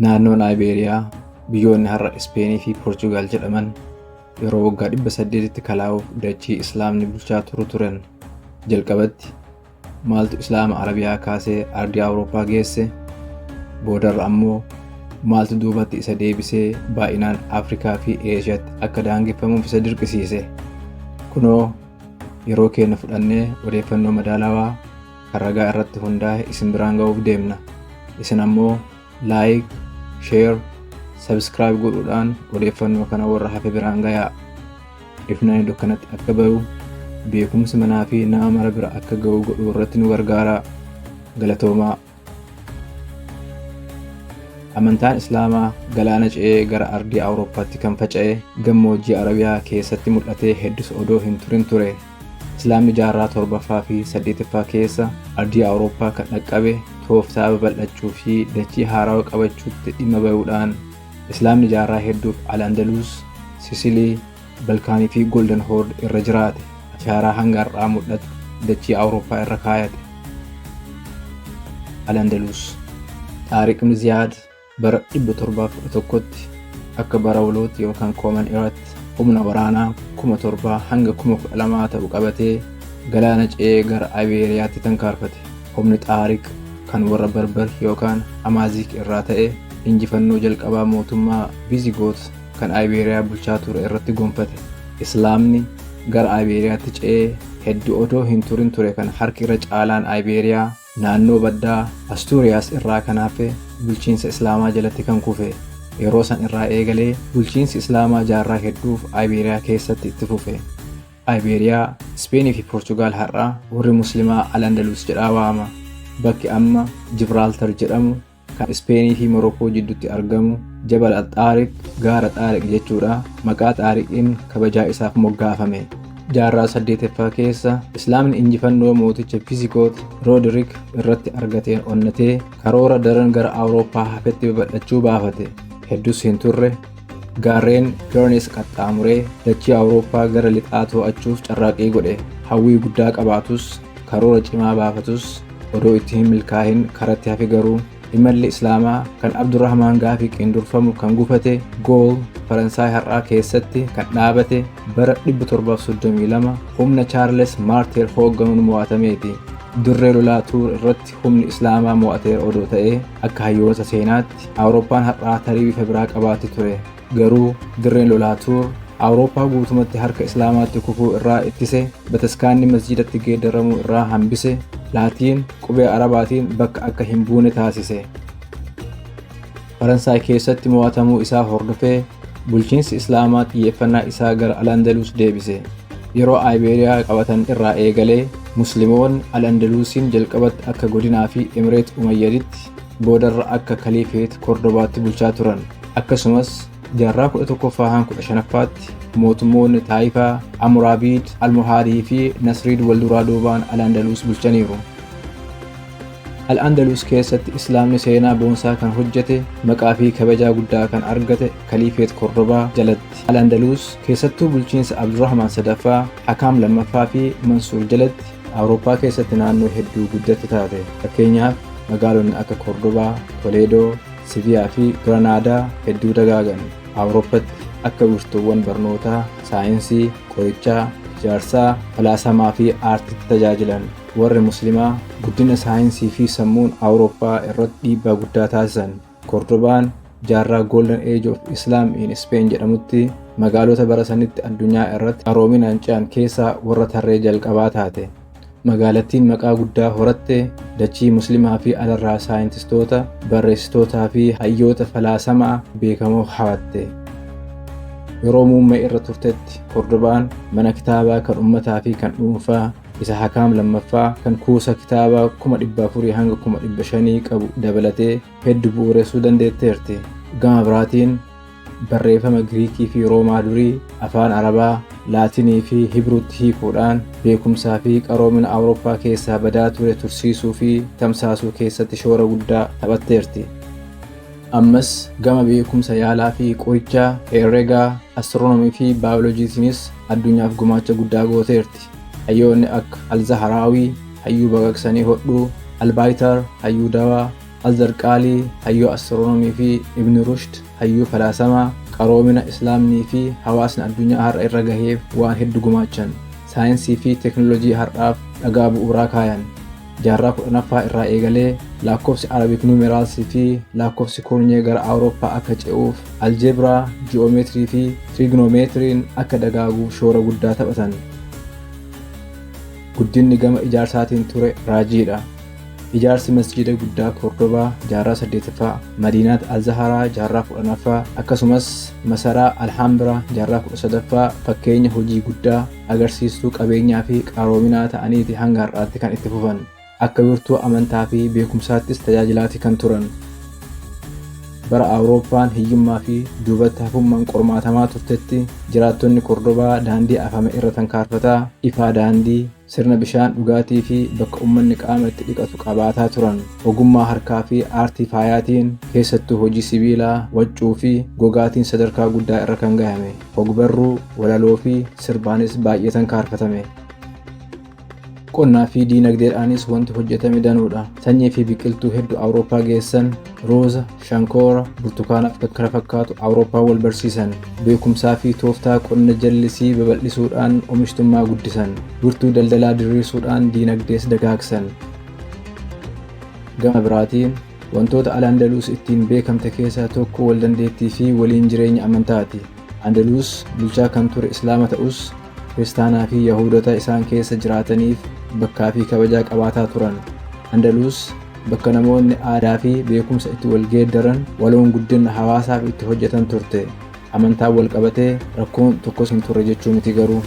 Naannoon Ayibeeriyaa biyyoonni har'a Ispeenii fi Poorchugaal jedhaman yeroo waggaa 800tti kalaa'uuf dachii Islaamni bulchaa turu turan. Jalqabatti maaltu Islaama Arabiyaa kaasee ardii Awurooppaa geesse? Boodarra ammoo maaltu duubatti isa deebisee baay'inaan Afrikaa fi Eeshiyaatti akka daangeffamuuf isa dirqisiise? Kunoo yeroo keenya fudhannee odeeffannoo madaalawaa kan ragaa irratti hundaa'e isin biraan ga'uuf deemna. Isin ammoo like, share, subscribe godhuudhaan odeeffannoo kana warra hafe biraan gayaa. Ifnaan dukkanatti akka bahu, beekumsi manaa fi nama mara bira akka ga'u godhuu irratti nu gargaara. Galatoomaa. Amantaan Islaamaa galaana ce'ee gara ardii Awurooppaatti kan faca'e gammoojjii Arabiyaa keessatti mul'atee heddus odoo hin turin ture. Islaamni jaarraa torbaffaa fi saddeettaffaa keessa ardii Awurooppaa kan dhaqqabe tooftaa babal'achuu fi dachii haarawaa qabachuutti dhimma bahuudhaan. Islaamni jaarraa hedduuf Al-Andaluus, Sisilii, Balkaanii fi Golden Horde irra jiraate. Ashaaraa hanga har'aa mul'atu dachii Awurooppaa irra kaayate. Al-Andaluus. Xaariq ibn Ziyaad bara 711tti akka bara walootti yookaan Common Eraatti humna waraanaa 7,000 hanga 12,000 ta'u qabatee galaana ce'ee gara Ayibeeriyaatti tankaarfate. Humni Xaariq kan warra Barbar yookaan Amaaziik irraa ta'e injifannoo jalqabaa mootummaa Vizigoot kan Ayibeeriyaa bulchaa ture irratti gonfate. Islaamni gara Ayibeeriyaatti ce'ee hedduu odoo hin turin ture kan harki irra caalaan Ayibeeriyaa naannoo baddaa Asturiyaas irraa kan hafe bulchiinsa Islaamaa jalatti kan kufe. Yeroo san irraa eegalee bulchiinsi Islaamaa jaarraa hedduuf Ayibeeriyaa keessatti itti fufe. Ayibeeriyaa, Ispeenii fi Poorchugaal har'a warri Muslimaa Al-Andalus jedhaa waama. Bakki amma Jibraaltar jedhamu kan Ispeenii fi Morokoo jidduutti argamu Jabal al-Xaariq, gaara Xaariq jechuudha, maqaa Xaariqiin kabajaa isaaf moggaafame. Jaarraa saddeetaffaa keessa Islaamni injifannoo mooticha Vizigoot Roodiriik irratti argateen onnatee karoora daran gara Awurooppaa hafetti babal'achuu baafate. Hedduus hin turre, gaarreen Pyrenees qaxxaamuree dachii Awurooppaa gara lixaa to'achuuf carraaqqii godhe. Hawwii guddaa qabaatus, karoora cimaa baafatus, odoo itti hin milkaahin karatti hafe. Garuu imalli Islaamaa kan Abdurrahmaan Gaafiqiin durfamu kan gufate Gool, Faransaay har'aa keessatti kan dhaabate bara 732 humna Chaarles Maartel hoogganuun mo'atameeti. Dirree lolaa Tuur irratti humni Islaamaa mo'ateera odoo ta'ee, akka hayyoota seenaatti Awurooppaan har'aa tarii bifa biraa qabaatti ture. Garuu dirreen lolaa Tuur Awurooppaa guutumatti harka Islaamaatti kufuu irraa ittise, bataskaanni masjidatti geeddaramuu irraa hambise, Laatiin qubee Arabaatiin bakka akka hin buune taasise. Faransaay keessatti mo'atamuu isaa hordofee bulchiinsi Islaamaa xiyyeeffannaa isaa gara Al-Andaluus deebise. Yeroo Ayibeeriyaa qabatan irraa eegalee Musliimoonni Al-Andaluusiin jalqabatti akka godinaa fi Emireet Umayyaditti, boodarra akka Kaliifeet Kordobaatti bulchaa turan. Akkasumas jaarraa 11ffaa hanga 15ffaatti mootummoonni Taayifaa, Amuraabiid, Almohaadii fi Nasriid wal duraa duubaan Al-Andaluus bulchaniiru. Al-Andalus keessatti Islaamni seenaa boonsaa kan hojjete, maqaa fi kabajaa guddaa kan argate Kaliifeet Kordobaa jalatti. Al-Andalus keessattuu bulchiinsa Abdurrahmaan sadaffaa, Hakaam lammaffaa fi Mansuur jalatti Awurooppaa keessatti naannoo hedduu guddatte taate. Fakkeenyaaf, magaalonni akka Kordobaa, Toleedoo, Siviyaa fi Granaadaa hedduu dagaagan. Awurooppatti akka wiirtuuwwan barnootaa, saayinsii, qorichaa, ijaarsaa, falaasamaa fi aartiitti tajaajilan. Warri Muslimaa guddina saayinsii fi sammuun Awurooppaa irratti dhiibbaa guddaa taasisan. Kordobaan jaarraa Golden Age of Islam in Spain jedhamutti magaalota bara sanitti addunyaa irratti qaroominaan ce'an keessaa warra tarree jalqabaa taate. Magaalattiin maqaa guddaa horatte dachii Muslimaa fi alarraa saayintistoota, barreessitootaa fi hayyoota falaasamaa beekamoo hawatte. Yeroo muummee irra turtetti Kordobaan mana kitaabaa kan ummataa fi kan dhuunfaa isa Hakaam lammaffaa kan kuusa kitaabaa 400,000 hanga 500,000 qabu dabalatee hedduu bu'uuressuu dandeetteerti. Gama biraatiin barreeffama Giriikii fi Roomaa durii afaan Arabaa, Laatinii fi Hibruutti hiikuudhaan beekumsaa fi qaroomina Awurooppaa keessaa badaa ture tursiisuu fi tamsaasuu keessatti shoora guddaa taphatteerti. Ammas gama beekumsa yaalaa fi qorichaa, herregaa, astiroonomii fi baayoloojiitiinis addunyaaf gumaacha guddaa gooteerti. Hayyoonni akka Al-Zahraawii, hayyuu baqaqsanii hodhuu, Al-Baayitar, hayyuu dawaa, Al-Zarqaalii hayyuu astiroonoomii fi Ibn Rushd hayyuu falaasamaa qaroomina Islaamnii fi hawaasni addunyaa har'a irra gaheef waan hedduu gumaachan. Saayinsii fi teeknooloojii har'aaf dhagaa bu'uuraa kaayan. Jaarraa 10ffaa irraa eegalee lakkoofsi Arabic numerals fi lakkoofsi kurnyee gara Awurooppaa akka ce'uuf aljeebraa, ji'oomeetirii fi tiriignomeetiriin akka dagaaguuf shoora guddaa taphatan. Guddinni gama ijaarsaatiin ture raajiidha. Ijaarsi masjiida guddaa Kordobaa jaarraa 8ffaa, Madiinaat Al-Zaharaa jaarraa 10ffaa, akkasumas masaraa Alhambraa jaarraa 13ffaa fakkeenya hojii guddaa agarsiistuu qabeenyaa fi qaroominaa ta'aniiti hanga har'aatti kan itti fufan. Akka wirtuu amantaa fi beekumsaattis tajaajilaati kan turan. Bara Awurooppaan hiyyummaa fi duubatti hafummaan qormaatamaa turtetti jiraattonni Kordobaa daandii afame irra tankaarfataa, ifaa daandii, sirna bishaan dhugaatii fi bakka ummanni qaama itti dhiqatu qabaataa turan. Ogummaa harkaa fi aartii faayaatiin keessattuu hojii sibiilaa, waccuu fi gogaatiin sadarkaa guddaa irra kan gahame. Hogbarruu, walaloo fi sirbaanis baay'ee tankaarfatame. Qonnaa fi diinagdeedhaanis wanti hojjetame danuudha. Sanyii fi biqiltuu hedduu Awurooppaa geessan, rooza, shankoora, burtukaanaa fi kan kana fakkaatu Awurooppaa wal barsiisan. Beekumsaa fi tooftaa qonna jallisii babal'isuudhaan oomishtummaa guddisan. Wirtuu daldalaa diriirsuudhaan diinagdees dagaagsan. Gama biraatiin wantoota Al-Andaluus ittiin beekamte keessaa tokko wal dandeettii fi waliin jireenya amantaati. Andaluus bulchaa kan ture Islaama ta'us Kiristaanaa fi Yahuudota isaan keessa jiraataniif bakkaa fi kabajaa qabaataa turan. Andaluus bakka namoonni aadaa fi beekumsa itti wal geeddaran, waloon guddina hawaasaaf itti hojjetan turte. Amantaan wal qabatee rakkoon tokkos hin turre jechuu miti garuu.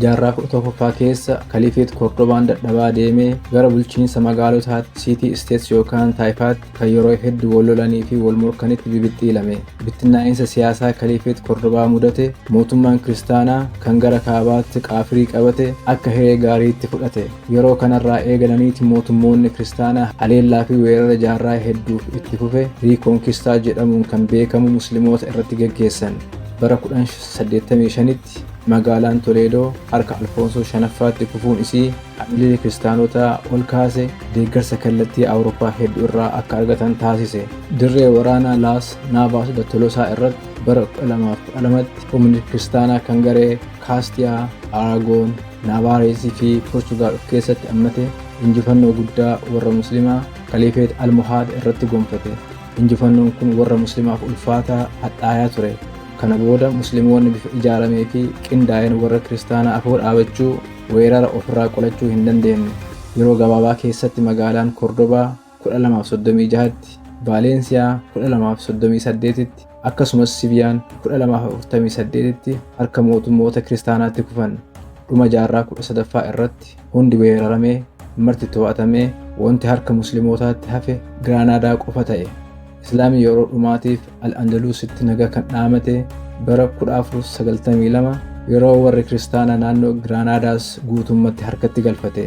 Jaarraa 11ffaa keessa Kaliifeet Kordobaan dadhabaa deemee gara bulchiinsa magaalotaatti City States yookaan Taayifaatti kan yeroo hedduu wal lolanii fi wal morkanitti bibixxiilame. Bittinnaa'insa siyaasaa Kaliifeet Kordobaa mudate mootummaan Kiristaanaa kan gara kaabaatti Qaafirii qabate akka hiree gaariitti fudhate. Yeroo kanarraa eegalaniiti mootummoonni Kiristaanaa haleellaa fi weerara jaarraa hedduuf itti fufe Riikonkistaa jedhamuun kan beekamu Musliimoota irratti geggeessan. Bara 1085tti magaalaan Toleedoo harka Alfoonsoo Shanaffaatti kufuun isii hamilee Kiristaanotaa ol kaase, deeggarsa kallattii Awurooppaa hedduu irraa akka argatan taasise. Dirree waraanaa Laas Naavaas da Tolosaa irratti bara 1212tti humni Kiristaanaa kan garee Kaastiyaa, Araagoon, Naavaareesii fi Portugaal of keessatti hammate injifannoo guddaa warra Muslimaa Kaliifeet Almohaad irratti gonfate. Injifannoon kun warra Muslimaaf ulfaataa hadhaayaa ture. Kana booda Musliimoonni bifa ijaaramee fi qindaa'een warra Kiristaanaa afoo dhaabachuu, weerara ofirraa qolachuu hin dandeenye. Yeroo gabaabaa keessatti magaalaan Kordobaa 1236tti, Vaaleensiyaa 1238tti, akkasumas Siviyaan 1248tti harka mootummoota Kiristaanaatti kufan. Dhuma jaarraa 13ffaa irratti hundi weeraramee, marti to'atamee, wanti harka Muslimootaatti hafe Giraanaadaa qofa ta'e. Islaamni yeroo dhumaatiif Al-Andaluusitti nagaa kan dhaamate bara 1492 yeroo warri Kiristaanaa naannoo Giraanaadaas guutummatti harkatti galfate.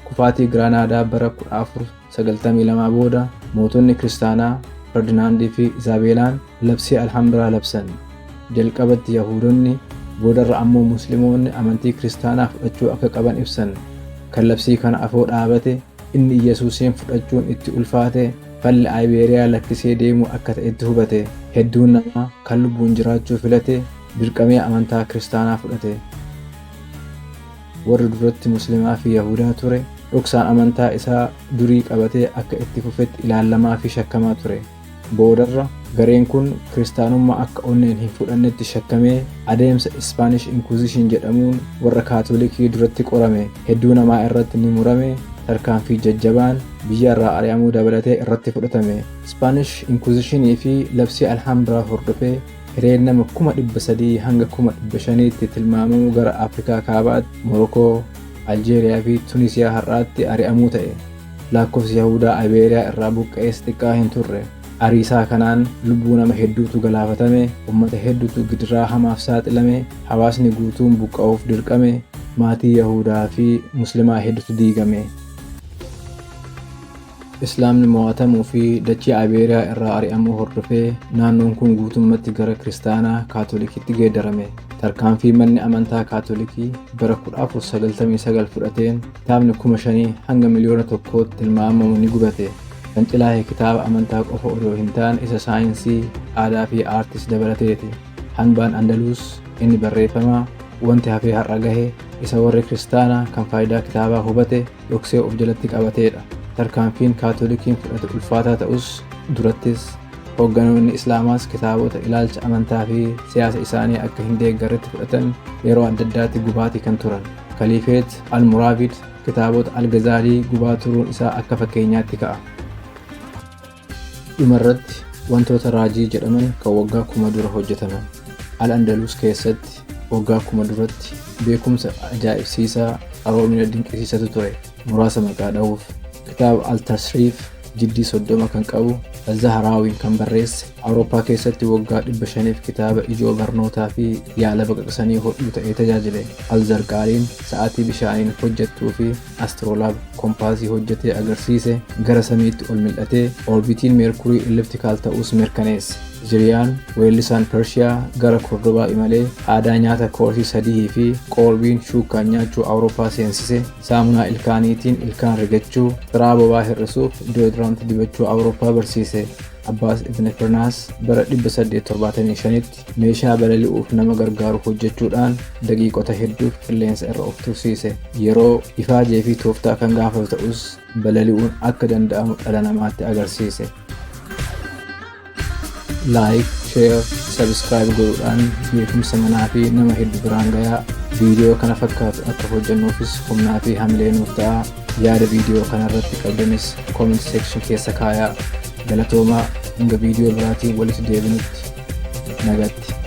Kufaatii Giraanaadaa bara 1492 booda mootonni Kiristaanaa Ferdinaandii fi Izaabeelaan labsii Alhambiraa labsan. Jalqabatti Yahuudonni, boodarra ammoo Musliimoonni amantii Kiristaanaa fudhachuu akka qaban ibsan. Kan labsii kana afoo dhaabate inni Iyyasuusiin fudhachuun itti ulfaate falli Ayibeeriyaa lakkisee deemuu akka ta'etti hubate. Hedduun namaa kan lubbuun jiraachuu filate dirqamee amantaa Kiristaanaa fudhate. Warri duratti Muslimaa fi Yahudaa ture dhoksaan amantaa isaa durii qabatee akka itti fufetti ilaallamaa fi shakkamaa ture. Boodarra gareen kun Kiristaanummaa akka onneen hin fudhannetti shakkamee adeemsa Spanish Inquisition jedhamuun warra Kaatolikii duratti qorame. Hedduu namaa irratti ni murame, tarkaanfii jajjabaan biyyarraa ari'amuu dabalatee irratti fudhatame. Spanish Inquisition fi labsii Alhambraa hordofee hireen nama 300,000 hanga 500,000tti tilmaamamu gara Afrikaa Kaabaatti, Morokoo, Aljeeriyaa fi Tunisiyaa har'aatti ari'amuu ta'e. Lakkoofsi Yahudaa Ayibeeriyaa irraa buqqa'es xiqqaa hin turre. Ariisaa kanaan lubbuu nama hedduutu galaafatame, ummata hedduutu gidiraa hamaaf saaxilame, hawaasni guutuun buqqa'uuf dirqame, maatii Yahudaa fi Muslimaa hedduutu diigame. Islaamni mo'atamuu fi dachee Ayibeeriyaa irraa ari'amuu hordofee naannoon kun guutummatti gara Kiristaanaa Kaatolikiitti geeddarame. Tarkaanfii manni amantaa Kaatolikii bara 1499 fudhateen kitaabni 5,000 hanga 1,000,000tti tilmaamamu ni gubate. Fincilaahe kitaaba amantaa qofa odoo hin taane isa saayinsii, aadaa fi aartis dabalateeti. Hanbaan Andaluus inni barreeffamaa wanti hafee har'a gahe isa warri kiristaanaa kan faayidaa kitaabaa hubate dhoksee of jalatti qabateedha. Tarkaanfiin Kaatolikiin fudhate ulfaataa ta'us durattis hoogganoonni Islaamaas kitaabota ilaalcha amantaa fi siyaasa isaanii akka hin deeggarretti fudhatan yeroo adda addaatti gubaatii kan turan. Kaliifeet Al-Muraavid kitaabota Al-Gazaalii gubaa turuun isaa akka fakkeenyaatti ka'a. Dhumarratti wantoota raajii jedhaman kan waggaa 1000 dura hojjetaman. Al-Andalus keessatti waggaa 1000 duratti beekumsa ajaa'ibsiisaa qaroomina dinqisiisatu ture. Muraasa maqaa dha'uuf kitaaba Al-Tasriif jiddii 30 kan qabu Al-Zahraawiin kan barreesse Awurooppaa keessatti waggaa 500f kitaaba ijoo barnootaa fi yaala baqaqsanii hodhuu ta'ee tajaajile. Al-Zarqaaliin sa'aatii bishaaniin hojjettuu fi astiroolaab kompaasii hojjetee agarsiise gara samiitti ol mil'atee orbiitiin Meerkurii elliptikaal ta'uus mirkaneesse. Ziriyaan weellisaan Pershiyaa gara Kordobaa imalee aadaa nyaata koorsii sadihii fi qoorbiin shuukkaan nyaachuu Awurooppaa seensise, saamunaa ilkaaniitiin ilkaan rigachuu, xiraa bobaa hir'isuuf deodorant dibachuu Awurooppaa barsiise. Abbaas Ibn Firnaas bara 875tti meeshaa balali'uuf nama gargaaru hojjechuudhaan daqiiqota hedduuf qilleensa irra of tursiise. Yeroo, ifaajee fi tooftaa kan gaafatu ta'us balali'uun akka danda'amu dhala namaatti agarsiise. Like, share, subscribe godhuudhaan beekumsa manaa fi nama hedduu biraan gayaa. Viidiyoo kana fakkaatu akka hojjennuufis humnaa fi hamilee nuuf ta'a. Yaada viidiyoo kana irratti qabdanis comment section keessa kaayaa. Galatoomaa, hanga viidiyoo biraatiin walitti deebinutti nagatti.